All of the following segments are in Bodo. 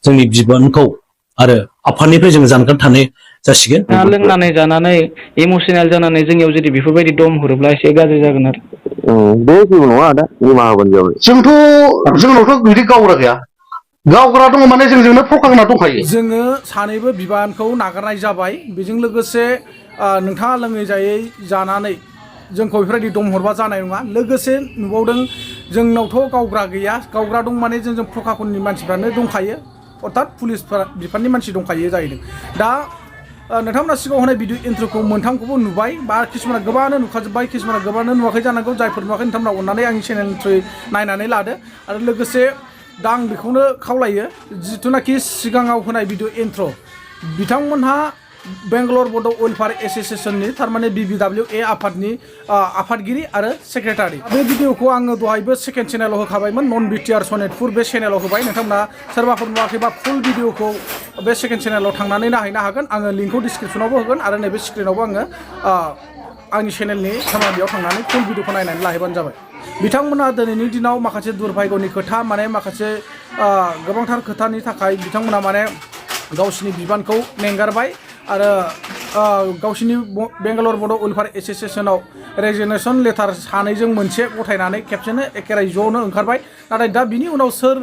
जोंनि बिबानखौ आरो आफादनिफ्राय जों जानगार थानाय जासिगोन। लोंनानै जानानै इमसनेल जानानै जोंनियाव जुदि बेफोरबायदि दम हरोब्ला एसे गाज्रि जागोन आरो बे जेबो नङा आदा निमाहा होबानो जाबाय। जोंनावथ' बिदि गावग्रा गैया, गावग्रा दङ माने जोंजोंनो फखांना दंखायो। जोङो सानैबो बिबानखौ नागारनाय जाबाय। बेजों लोगोसे नोंथाङा लोङै जायै जानानै जोंखौ बेफोरबायदि दम हरबा जानाय नङा। लोगोसे नुबावदों जोंनावथ' गावग्रा गैया, गावग्रा दं माने जोंजों प्रखाखननि मानसिफ्रानो दंखायो, अर्थात पुलिस बिफाननि मानसि दंखायो जाहैदों। दा नोंथांमोना सिगाङाव होनाय भिडिअ इन्ट्र'खौ मोनथामखौबो नुबाय, बा किसुमाना गोबाङानो नुखाजोब्बाय, किसुमाना गोबाङानो नुवाखै जानांगौ। जायफोर नुवाखै नोंथांमोना अननानै आंनि चेनेलनि थ्रुयै नायनानै लादो। आरो लोगोसे दा आं बेखौनो खावलायो, जिथुनाखि सिगाङाव होनाय भिडिअ इन्ट्र' बिथांमोनहा बेंगालर बड' वेलफेयार एस'सिएशननि थारमाने BBWA आफादनि आफादगिरि आरो सेक्रेटारि। बे भिडिअखौ आङो दहायबो सेकेन्ड चेनेलाव होखाबायमोन, नन बिटिआर सनितपुर बे चेनेलाव होबाय। नोंथांमोना सोरबाफोर नुवाखैबा फुल भिडिअखौ बे सेकेन्ड चेनेलाव थांनानै नायहैनो हागोन। आङो लिंकखौ डिसक्रिपसनावबो होगोन आरो नैबे स्क्रिनावबो आङो आंनि चेनेलनि बेयाव थांनानै फुल भिडिअखौ नायनानै लाहैबानो जाबाय। बिथांमोना दिनैनि दिनाव माखासे दुर्भाग्यनि खोथा, माने माखासे गोबांथार खोथानि थाखाय बिथांमोना माने गावसिनि बिबानखौ नेंगारबाय आरो गावसिनि बेंगालर बड' वेलफेयार एस'सिएशनाव रेजिगनेसन लेटार सानैजों मोनसे गथायनानै खेबसेनो एखेराय ज'नो ओंखारबाय। नाथाय दा बिनि उनाव सोर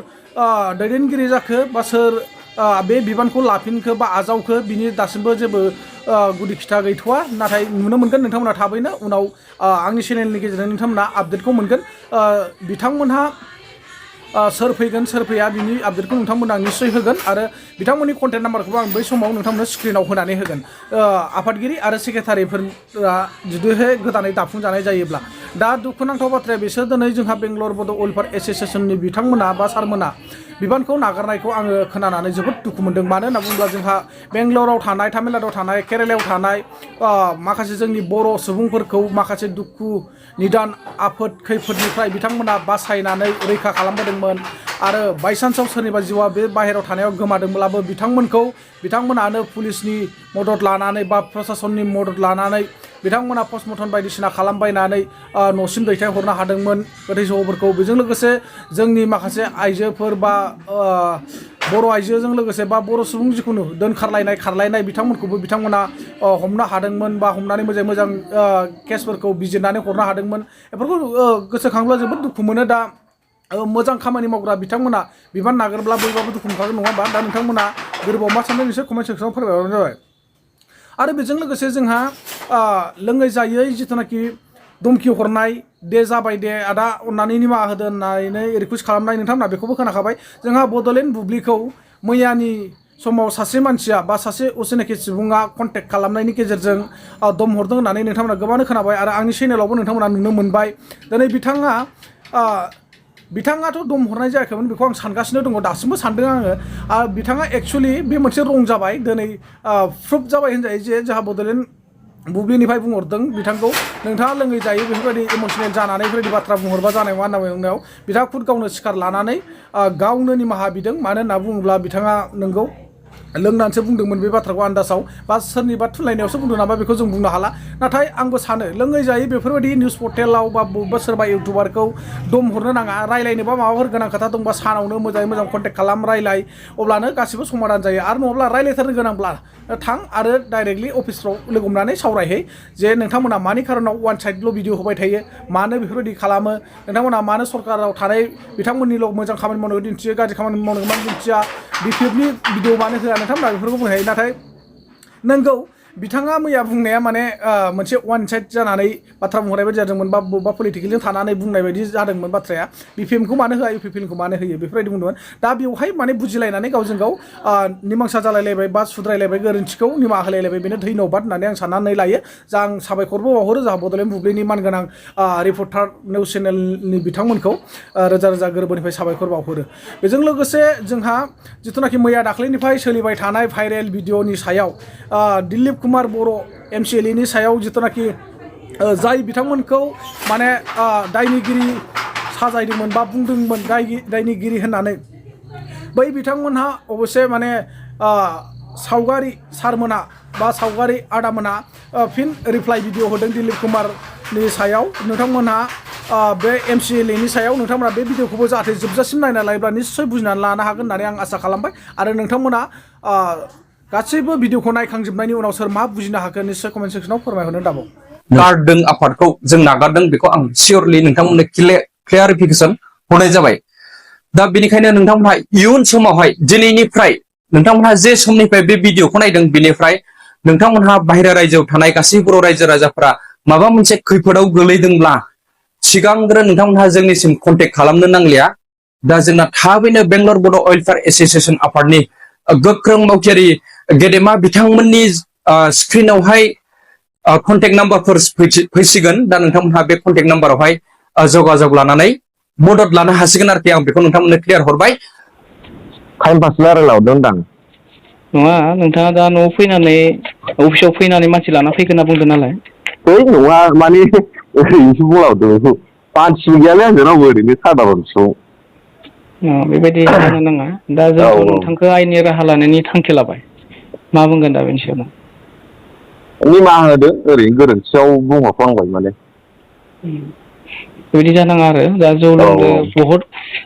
दैदेनगिरि जाखो बा सोर बे बिबानखौ लाफिनखो बा आजावखो बिनि दासिमबो जेबो गुदि खिथा गैथ'वा। नाथाय नुनो मोनगोन नोंथांमोना थाबैनो उनाव आंनि चेनेलनि गेजेरजों नोंथांमोना आपडेटखौ मोनगोन। बिथांमोनहा सोर फैगोन सोर फैया बिनि आपडेटखौ नोंथांमोना निश्चय होगोन आरो बिथांमोननि कन्टेक्ट नाम्बारखौबो आं बै समाव नोंथांमोननो स्क्रिनाव होनानै होगोन। आफादगिरि आरो सेक्रेटारिफोरा जुदिहाय गोदानै दाफुंजानाय जायोब्ला। दा दुखुनांथाव बाथ्राया बिसोर दिनै जोंहा बेंगालर बड' वेलफेयार एस'सिएशननि बिथांमोना बा सारमोना बिबानखौ नागारनायखौ आङो खोनानानै जोबोद दुखु मोनदों। मानो होनना बुङोब्ला जोंहा बेंगालराव थानाय, तामिलनाडुआव थानाय, केरेलायाव थानाय माखासे जोंनि बर' सुबुंफोरखौ माखासे दुखु निदान आफोद खैफोदनिफ्राय बिथांमोना बासायनानै रैखा खालामबोदोंमोन आरो बायसान्सआव सोरनिबा जिउआ बे बाहेरायाव थानायाव गोमादोंब्लाबो बिथांमोनानो पुलिसनि मदद लानानै बा प्रशासननि मदद लानानै बिथांमोना पस्टमर्टम बायदिसिना खालामबायनानै न'सिम दैथायहरनो हादोंमोन गोथै सहफोरखौ। बेजों लोगोसे जोंनि माखासे आइजोफोर बा बर' आइजोजों लोगोसे बा बर' सुबुं जिखुनु दोनखारलायनाय खारलायनाय बिथांमोनखौबो बिथांमोना हमनो हादोंमोन बा हमनानै मोजाङै मोजां केसफोरखौ बिजिरनानै हरनो हादोंमोन। बेफोरखौ गोसोखांब्ला जोबोद दुखु मोनो। दा मोजां खामानि मावग्रा बिथांमोना बिबान नागारब्ला बयबाबो दुखु मोनखागोन नङा होमबा? दा नोंथांमोना गोरबोआव मा सानदों बिसोर कमेन्ट सेक्सनाव फोरमायहरबानो जाबाय। आरो बेजों लोगोसे जोंहा लोङै जायै जिथुनाखि धमखि हरनाय, दे जाबाय दे आदा अननानै निमाहा होदो होननानै रिकुवेस्ट खालामनाय, नोंथांमोना बेखौबो खोनाखाबाय। जोंहा बड'लेण्ड बुब्लिखौ मैयानि समाव सासे मानसिया बा सासे असिनाखि सुबुङा कन्टेक्ट खालामनायनि गेजेरजों दम हरदों होननानै नोंथांमोना गोबाङानो खोनाबाय आरो आंनि चेनेलावबो नोंथांमोना नुनो मोनबाय। दिनै बिथाङाथ' दम हरनाय जायाखैमोन बेखौ आं सानगासिनो दङ, दासिमबो सानदों आङो। बिथाङा एक्सुवेलि बे मोनसे रं जाबाय, दिनै प्रुफ जाबाय होनजायो जे जोंहा बड'लेण्ड बुब्लिनिफ्राय बुंहरदों बिथांखौ नोंथाङा लोङै जायै बेफोरबायदि इमसनेल जानानै बेफोरबायदि बाथ्रा बुंहरबा जानाय नङा होनना बुंनायाव बिथाङा खुद गावनो सिखार लानानै गावनो निमाहा बिदों। मानो होनना बुङोब्ला बिथाङा नोंगौ लोंनानैसो बुंदोंमोन बे बाथ्राखौ आन्दासाव बा सोरनिबा थुनलायनायावसो बुंदों नामा बेखौ जों बुंनो हाला। नाथाय आंबो सानो लोङै जायै बेफोरबायदि निउस पर्टेलाव बा बबेबा सोरबा इउटुबारखौ दम हरनो नाङा। रायलायनोबा माबाफोर गोनां खोथा दंबा सानावनो मोजाङै मोजां कन्टेक्ट खालाम, रायलाय, अब्लानो गासिबो समाधान जायो। आरो नङाब्ला रायलायथारनो गोनांब्ला थां आरो डाइरेक्टलि अफिसफ्राव लोगो हमनानै सावरायहै जे नोंथांमोना मानि खारनाव वान साइडल' भिडिअ होबाय थायो, मानो बेफोरबायदि खालामो, नोंथांमोना मानो सरकाराव थानाय बिथांमोननिल' मोजां खामानि मावनायखौ दिन्थियो, गाज्रि खामानि मावनायखौ मानो दिन्थिया, बिपिएफनि भिडिअ मानो होआ, नोंथांमोना बेफोरखौ बुंनो हायो। नाथाय नोंगौ बिथाङा मैया बुंनाया माने मोनसे वान साइड जानानै बाथ्रा बुंहरनाय बायदि जादोंमोन बा बबेबा पलिटिकेलजों थानानै बुंनाय बायदि जादोंमोन बाथ्राया। बिपिएमखौ मानो होआ, इउपिपिएलखौ मानो होयो बेफोरबायदि बुंदोंमोन। दा बेवहाय माने बुजिलायनानै गावजों गाव निमांसा जालायलायबाय बा सुद्रायलायबाय, गोरोन्थिखौ निमाहा होलायलायबाय, बेनो धन्यबाद होननानै आं साननानै लायो। आं साबायखरबो बावहरो जोंहा बड'लेण्ड बुब्लिनि मानगोनां रिपर्टार निउस चेनेलनि बिथांमोनखौ रोजा रोजा गोरबोनिफ्राय साबायखर बावहरो। बेजों लोगोसे जोंहा जिथुनाखि मैया दाख्लैनिफ्राय सोलिबाय थानाय भाइरेल भिडिअनि सायाव दिलीप कुमार बर' MCLA सायाव जिथुनाखि जाय बिथांमोनखौ माने दायनिगिरि साजायदोंमोन बा बुंदोंमोन दायनिगिरि होननानै, बै बिथांमोनहा अबयसे माने सावगारि सारमोना बा सावगारि आदामोना फिन रिप्लाइ भिडिअ होदों दिलीप कुमारनि सायाव। नोंथांमोनहा बे MCLA नि सायाव नोंथांमोना बे भिडिअखौबो जाहाथे जोबजासिम नायना लायोब्ला निस्सय बुजिनानै लानो हागोन होननानै आं आसा खालामबाय आरो नोंथांमोना गासैबो भिडिअखौ नायखांजोबनायनि उनाव सोर मा बुजिनो हाखो निस्सय कमेन्ट सेक्सनाव फोरमायहरनो दाबाव गारदों आफादखौ जों नागारदों बेखौ आं सियरलि नोंथांमोननो क्लियारिफिकेसन हरनाय जाबाय दा बेनिखायनो नोंथांमोनहा इयुन समावहाय दिनैनिफ्राय नोंथांमोनहा जे समनिफ्राय बे भिडिअखौ नायदों बेनिफ्राय नोंथांमोनहा बाहेरा रायजोआव थानाय गासै बर' रायजो राजाफोरा माबा मोनसे खैफोदाव गोलैदोंब्ला सिगांग्रो नोंथांमोनहा जोंनिसिम कन्टेक्ट खालामनो नांलिया दा जोंना थाबैनो बेंगलर बड' वेलफेयार एस'सिएशन आफादनि गोख्रों मावथियारि गेदेमा बिथांमोननि स्क्रिनावहाय कन्टेक्ट नाम्बारफोर फैसिगोन दा नोंथांमोनहा बे कन्टेक्ट नाम्बारावहाय जगाजग लानानै मदद लानो हासिगोन आरोखि आं बेखौ नोंथांमोननो क्लियार हरबाय टाइम पास रायलायलावदों दां नङा नोंथाङा दा न'आव फैनानै अफिसाव फैनानै मानसि लाना फैगोन होनना बुंदों नालाय नङा माने ओरैनोसो बुंलावदों बेखौ मानसिबो गैयालै आंजों रावबो ओरैनो सादारन सुबुं बेबायदि जानो नाङा दा जोंथ' नोंथांखौ आयेननि राहा लानायनि थांखि लाबाय मा बुंगोन दा बेनि सायाव निमाहा होदो ओरैनो गोरोन्थियाव बुंहरफ्लांबाय माने बेबायदि जानाङा आरो दा जौ लोंदो बहुद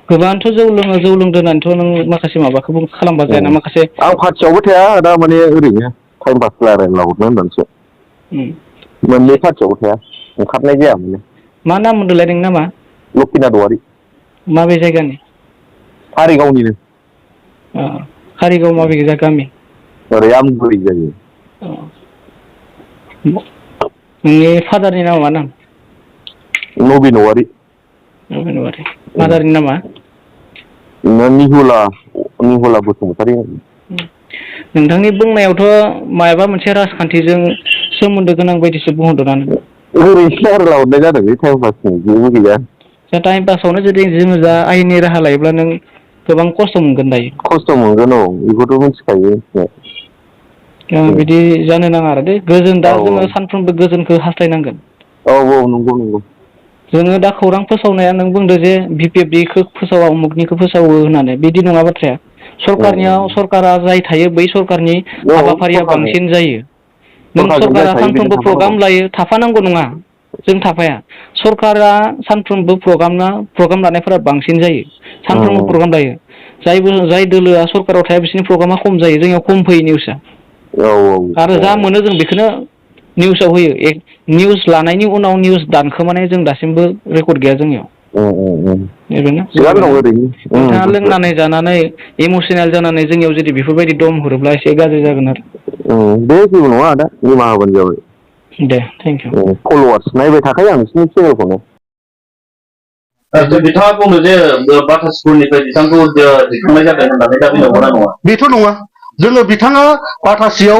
गोबांथ' जौ लोंदो होननानैथ' नों माखासे माबाखौबो खालामबा जायाना माखासे आं पार्टियावबो थाया दा माने ओरैनो टाइम पास रायलायलाहरनो होननानैसो मोननै पार्टियावबो थाया ओंखारनाय जाया माने मा नाम मोनदोंलाय नोंनि नामा लक्ष्मीनाथ औवारि माबे जायगानि कारिगावनिनो कारिगाव माबे गामि ओरै आमगुरि जायो नोंनि फादारनि नामा मा नाम नबिन औवारि मादारनि नामा निहुला बसुमतारि नोंथांनि बुंनायावथ' माबा मोनसे राजखान्थिजों सोमोन्दो गोनां बायदिसो बुंहरदों ना ओरैनो रायलायहरनाय जादों बे टाइम पासनि जेबो गैया दा टाइम पासावनो जुदि जोङो दा आयेननि राहा लायोब्ला नों गोबां खस्थ' मोनगोन दायो खस्थ' मोनगोन बेखौथ' मिथिखायो बिदि जानो नाङा आरो दे गोजोन दा जोङो सानफ्रोमबो गोजोनखौ हास्थायनांगोन नंगौ जोङो दा खौरां फोसावनाया नों बुंदो जे BPFDखौ फोसावा उमुगनिखौ फोसावो होननानै बिदि नङा बाथ्राया सरकारा जाय थायो बै सरकारनि हाबाफारिया बांसिन जायो नों सरकारा सानफ्रोमबो प्रग्राम लायो थाफानांगौ नङा जों थाफाया सरकारा सानफ्रोमबो प्रग्राम लानायफोरा बांसिन जायो सानफ्रोमबो प्रग्राम लायो जाय दोलोआ सरकाराव थाया बिसोरनि प्रग्रामा खम जायो जोंनियाव खम फैयो निउसआ आरो जा मोनो जों बेखौनो निउसाव होयो निउस लानायनि उनाव निउस दानखोमानाय जों दासिमबो रेकर्ड गैया जोंनियाव नोंथाङा लोंनानै जानानै इमसनेल जानानै जोंनियाव जुदि बेफोरबायदि दम हरोब्ला एसे गाज्रि जागोन आरो दे जेबो नङा आदा निमाहा होबानो जाबाय दे थेंक इउ फल'वार्स नायबाय थाखायो आं नोंसिनि चेनेलखौनो बिथाङा बुंनो जे बाटा स्कुलनिफ्राय बिथांखौ दैखांनाय जादों होननानै दा बेयाव नङा बेथ' नङा जोङो बिथाङा बाटासियाव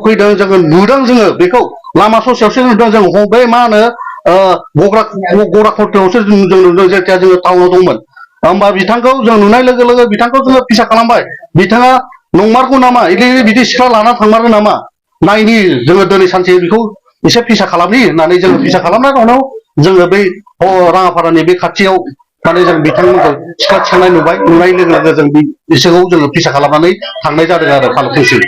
फैदों जोङो नुदों जोङो बेखौ लामा ससेयावसो नुदों जों बै मा होनो गग्रा खथायावसो जों नुदों जेथिया जोङो टाउनाव दंमोन होमबा बिथांखौ जों नुनाय लोगो लोगो बिथांखौ जोङो फिसा खालामबाय बिथाङा नंमारगौ नामा बिदि सिख्ला लाना थांमारगोन नामा नायनि जोङो दिनै सानसे बेखौ एसे फिसा खालामनि होननानै जोङो फिसा खालामनायनि उनाव जोङो बै राङापारानि बे खाथियाव माने जों बिथांमोनखौ सिख्ला थिखांनाय नुनाय लोगो लोगो जों बिसोरखौ जोङो फिसा खालामनानै थांनाय जादों आरो फालुफुंसिम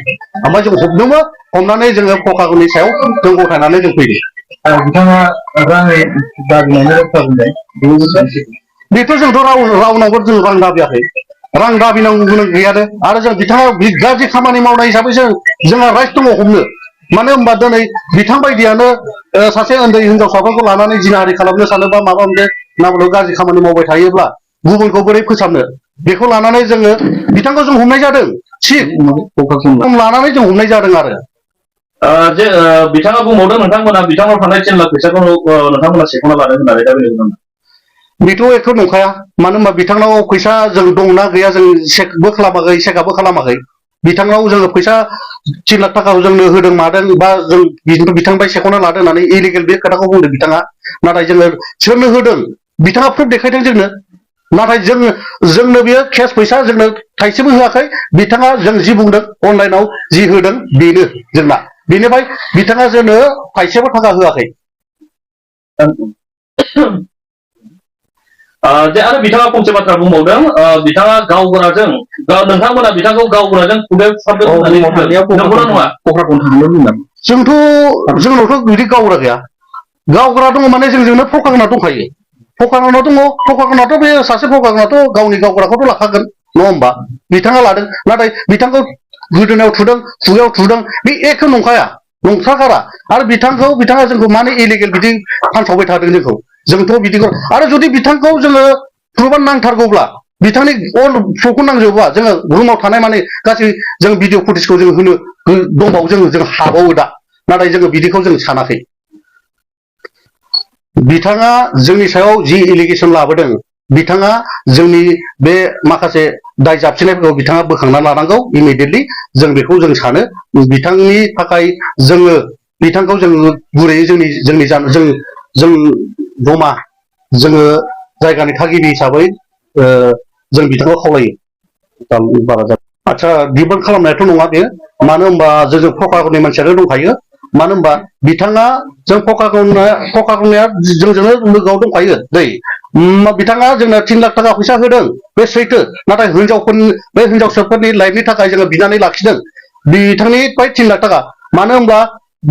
ओमफ्राय जों हमदोंमोन हमनानै जोङो खखागुनि सायाव जों गथायनानै जों फैदों बिथाङा राङै दाबिनानै रैखा बुंबाय बेथ' जोंथ' रावनावबो जों रां दाबियाखै रां दाबिनांगौ गोनां गैयानो आरो जों बिथाङा गाज्रि खामानि मावनाय हिसाबै जोंहा राइट दङ हमनो मानो होनबा दिनै बिथां बायदियानो सासे उन्दै हिनजावसाफोरखौ लानानै जिनाहारि खालामनो सानोबा माबा मोनसे नामल' गाज्रि खामानि मावबाय थायोब्ला गुबुनखौ बोरै फोसाबनो बेखौ लानानै जोङो बिथांखौ जों हमनाय जादों थिग लानानै जों हमनाय जादों आरो जे बिथाङा बुंबावदों नोंथांमोना बिथांनाव थानाय 10 लाख फैसाखौ नोंथांमोना सेख'ना लादों होननानै दा बेयाव बेथ' एथ' नंखाया मानो होनबा बिथांनाव फैसा जों दंना गैया जों चेकबो खालामाखै चेकआपबो खालामाखै बिथांनाव जोङो फैसा 3 लाख थाखाखौ जोंनो होदों मादों बा जों बिथांनिफ्राय सेख'ना लादों होननानै इलिगेल बे खोथाखौ बुंदों बिथाङा नाथाय जोङो सोरनो होदों बिथाङा प्रुफ देखायदों जोंनो नाथाय जोंनो बियो केस फैसा जोंनो थाइसेबो होआखै बिथाङा जों जि बुंदों अनलाइनाव जि होदों बेनो जोंना बेनिफ्राय बिथाङा जोंनो थाइसेबो थाखा होआखै जे आरो बिथाङा फंसे बाथ्रा बुंबावदों बिथाङा गावबुराजों नोंथांमोना बिथांखौ गावबुराजों खुगायाव फुसारदों होननानै नंगौना नङा जोंनावथ' बिदि गावबुरा गैया गावग्रा दङ माने जोंजोंनो फकागोना दंखायो फकागोना दङ फकागोनाथ' बे सासे फकागोनाथ' गावनि गावग्राखौथ' लाखागोन नङा होमबा बिथाङा लादों नाथाय बिथांखौ गोदोनायाव थुदों खुगायाव थुदों बे एखे नंखाया नंथ्राखारा आरो बिथाङा जोंखौ मानो इलिगेल बिदि फानसावबाय थादों जोंथ' बिदिखौ आरो जुदि बिथांखौ जोङो प्रुफान नांथारगौब्ला बिथांनि अल प्रुफखौ नांजोबोबा जोङो रुमाव थानाय माने गासै जों भिडिअ फुटेजखौ जों होनो दंबावो जों हाबावो दा नाथाय जोङो बिदिखौ जों सानाखै बिथाङा जोंनि सायाव जि एलिगेसन लाबोदों बिथाङा जोंनि बे माखासे दाय जाबसिननायफोरखौ बिथाङा बोखांना लानांगौ इमिडियेटलि जों बेखौ जों सानो बिथांनि थाखाय जोङो बिथांखौ जों गुरैयै जों जमा जोङो जायगानि थागिबि हिसाबै जों बिथांखौ खावलायो बारा आदसा डिमान्ड खालामनायाथ' नङा बेयो मानो होनबा जों फकागननि मानसियानो दंखायो मानो होनबा बिथाङा जों फकागनया जोंजोंनो लोगोआव दंखायो दै बिथाङा जोंनो 3 लाख थाखा फैसा होदों बे सैथो नाथाय बे हिनजावसाफोरनि लाइफनि थाखाय जोङो बिनानै लाखिदों बिथांनिफ्राय 3 लाख थाखा मानो होनब्ला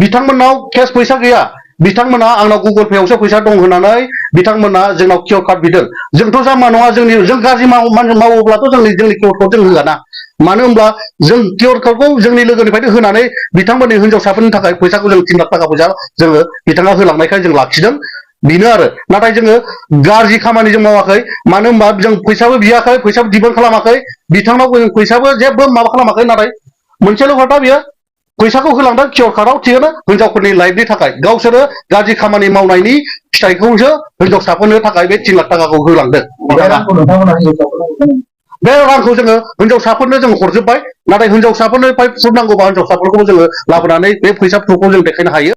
बिथांमोननाव केस फैसा गैया बिथांमोना आंनाव गुगल पे आवसो फैसा दं होननानै बिथांमोना जोंनाव कियर कार्ड बिदों जोंथ' जाम्बा नङा जों गाज्रि मावोब्लाथ' जोंनि कियर कार्ड जों होआ ना मानो होनब्ला जों कियर कार्डखौ जोंनि लोगोनिफ्रायनो होनानै बिथांमोननि हिनजावसाफोरनि थाखाय फैसाखौ जों 3 लाख थाखा फैसा जोङो बिथाङा होलांनायखाय जों लाखिदों बेनो आरो नाथाय जोङो गाज्रि खामानि जों मावाखै मानो होनबा जों फैसाबो बियाखै फैसाबो डिमान्ड खालामाखै बिथांनाव जों फैसाबो जेबो माबा खालामाखै नाथाय मोनसेल' खोथा बियो फैसाखौ होलांदों कियर कार्डआव थिगानो हिनजावफोरनि लाइफनि थाखाय गावसोरो गाज्रि खामानि मावनायनि फिथाइखौसो हिनजावसाफोरनो थाखाय बे 3 लाख थाखाखौ होलांदों बे रांखौ जोङो हिनजावसाफोरनो जों हरजोब्बाय नाथाय हिनजावसाफोरनो प्रुफ नांगौबा हिनजावसाफोरखौबो जोङो लाबोनानै बे फैसा प्रुफखौ जों देखायनो हायो